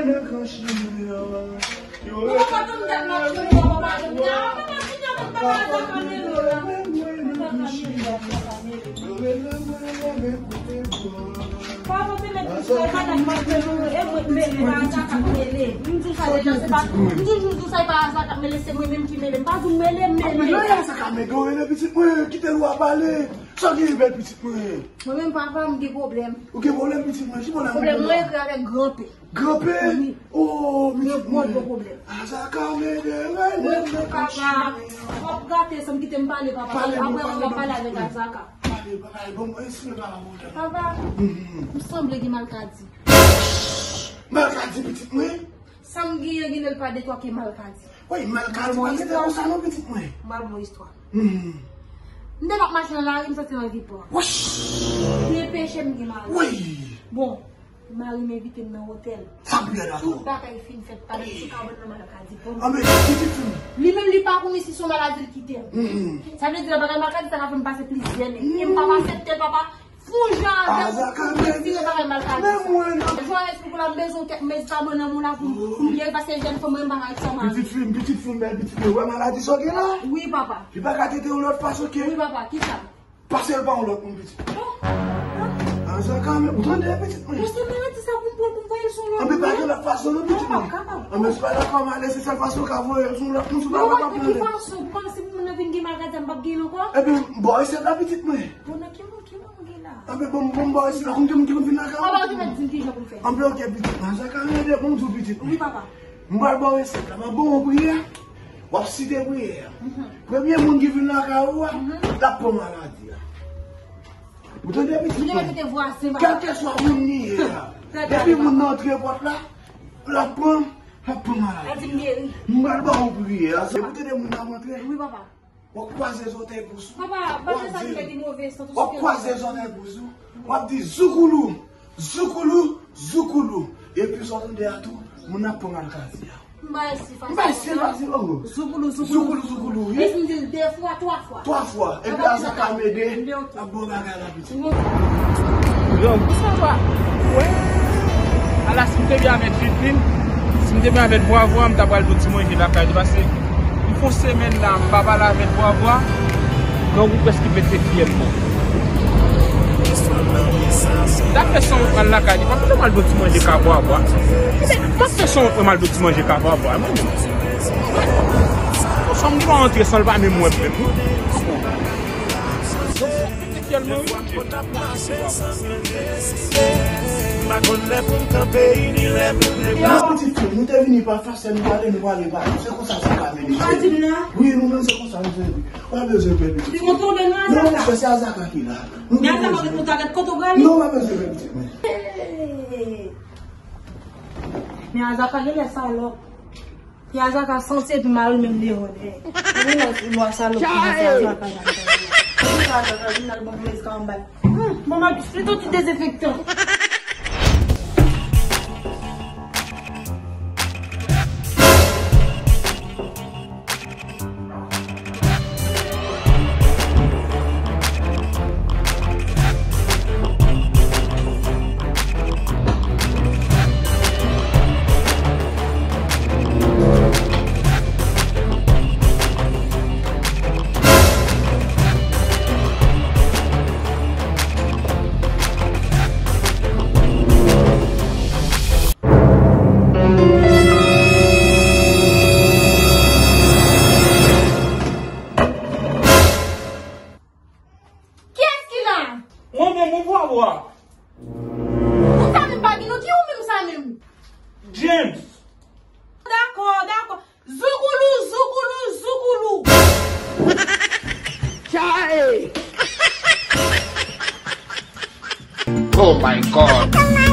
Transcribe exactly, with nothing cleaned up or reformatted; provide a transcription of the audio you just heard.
Ou pa konn dat m ap jwenn ou, papa Jovena. Papa Jovena, papa Jovena, papa Jovena. Papa, se mèt di sa, e pa dat m ap jwenn ou, e mwen k mele, pa Azaka k mele. M di w sa deja, se pa, m toujou di w sa, e pa Azaka k mele, se mwen menm ki mele. M pa di w mele, m mele. Anmwey, Azaka mele, w rele pitit mwen, kite lwa pale. Sa w genyen, bèl pitit mwen? Mwen menm, papa, m gen pwoblèm. Ou gen pwoblèm, pitit mwen? Ki pwoblèm ou gen la? Pwoblèm mwen ekri avèk gran P. Gran P? Wi. Oh, pitit mwen. Gwo, gwo pwoblèm. Azaka mele, mele, mele, papa. W ap gate san m kite m pale, papa. Pale, apre, w ap pale avèk Azaka. Pale, pale, bon, bon, esplike papa. Papa, m sanble gen malkadi. Malkadi, pitit mwen? Sa m genyen, genlè l pa detwa ke malkadi. Wi, malkadi pa rete konsa non, pitit mwen. M pral ba w istwa. Hmm. M te p ap mache nan lari, m soti nan Vipò. Woch! Depeche m gen mari. Wi! Bon, mari m envite m nan otèl. Sa m byen dakò. Tout bagay fin fèt, pa gen ti kabann nan malkadi. Bon. Anben, pitit fi m. Li menm, li pa konnen si se yon maladi l kite m. Hmm. Sa vle di, nan bagay malkadi, sa ka fè m pase plizyè nèg. E m p ap aksepte l, papa. Fou jan avè w pou retire bagay malkadi sa. Jwa espri pou la m bezwen kèk medikaman nan men w la pou m, pou m geri, paske jèn fanm mwen m pa ka ret san mari. Pitit fi m, pitit fi m, bèl pitit mwen, wè maladi sa w gen la? Wi, papa. Li pa ka trete yon lòt fason ke. Wi, papa, kisa? Pase l pa yon lòt moun, pitit. Bon. Azaka, men ou tande, pitit mwen? Bon, se maladi sa pou m pran pou m voye l sou lòt moun. Anben, pa gen lòt fason non, pitit mwen. Anben, si w pa dakò, m ale, se sèl fason w ka voye l sou lòt moun, si w pa dakò, m ale. Bon, ki fason? Ou panse pou moun nan vin gen maladi a, m p ap gen l ankò? Ebyen, m ba w resèt la, pitit mwen. Bon, nan ki moun, ki moun ou gen la? Anben, bon, bon, m ba w resèt la, konn gen moun ki konn vin lakay ou? Papa, ou te mèt di m kijan pou m fè. Anben, oke, pitit mwen. Azaka, mwen de bon, m di w, pitit mwen. Wi, papa. M pral ba w resèt la, m ap ba w yon priyè. W ap site priyè a. Mhm. Premye moun ki vin lakay ou a, mhm, l ap pran maladi a. Ou tande, pitit mwen? Kèlkeswa moun li ye a. Depi moun nan antre pòt la, l ap pran, l ap pran maladi a. M pral ba w priyè a. Depi w tande moun nan ap antre. Wi, papa. W ap kwaze zòtèy pou sou. Papa, pa fè sa ki fè ki move, san tou. W ap kwaze zòtèy pou sou. W ap di zoukoulou, zoukoulou, zoukoulou. Epi sa w tande a tou, moun nan ap pran maladi a. M bay si fasil. M bay si fasil, oh. Zoukoulou, zoukoulou. Zoukoulou, zoukoulou, wi. Epi m di l de fwa, twa fwa. Twa fwa. Epi Azaka mele. Ap bon bagay la. Grangou sa va. Wè. Ala si m te byen avèk Jidlin, si m te byen avèk Vwavwa, m ta pral ba w ti manje lakay li, paske li fè yon semèn la, m pa pale avèk Vwavwa. Grangou prèske pete fyèl mwen. M ta fè sanwont m al lakay li, pa m pral ba w ti manje ka Vwavwa. M ap fè sanwont mwen m al ba w ti manje ka Vwavwa, mwen menm. Konsa m dwa antre san l pa menm wè m menm. Donk, se pete fyèl mwen, wi. M pa konn lè pou m kanpe, ni lè pou m leve. Non, pitit fi m, nou te vini pa fòse, nou prale, nou prale pa nou. Se konsa sa ka mennen. Ou pa di m nan? Wi, nou menm se konsa nou fè. Ou pa bezwen pè, pitit fi. Li montre w nan Azaka. Non, monchè, se Azaka ki la. Men Azaka gen kontak ak kote w prale? Non, ou pa bezwen pè, pitit mwen. Men Azaka genlè salòp. Piyaja ka santi epi mari l menm deyò dèyè. Epi lè w lwa salòp ki nan sa, sa ka jan. Epi sa, sa ka vin al bon pou medikaman bay. Hmm, bon, m ap plito ti dezenfektan. Kiyès ki la? Mwen menm, ou pa wè. Ou sa menm pa gen non, ki ou menm sa menm? James. Dakò, dakò. Zoukoulou, zoukoulou, zoukoulou. Chae! Oh my God!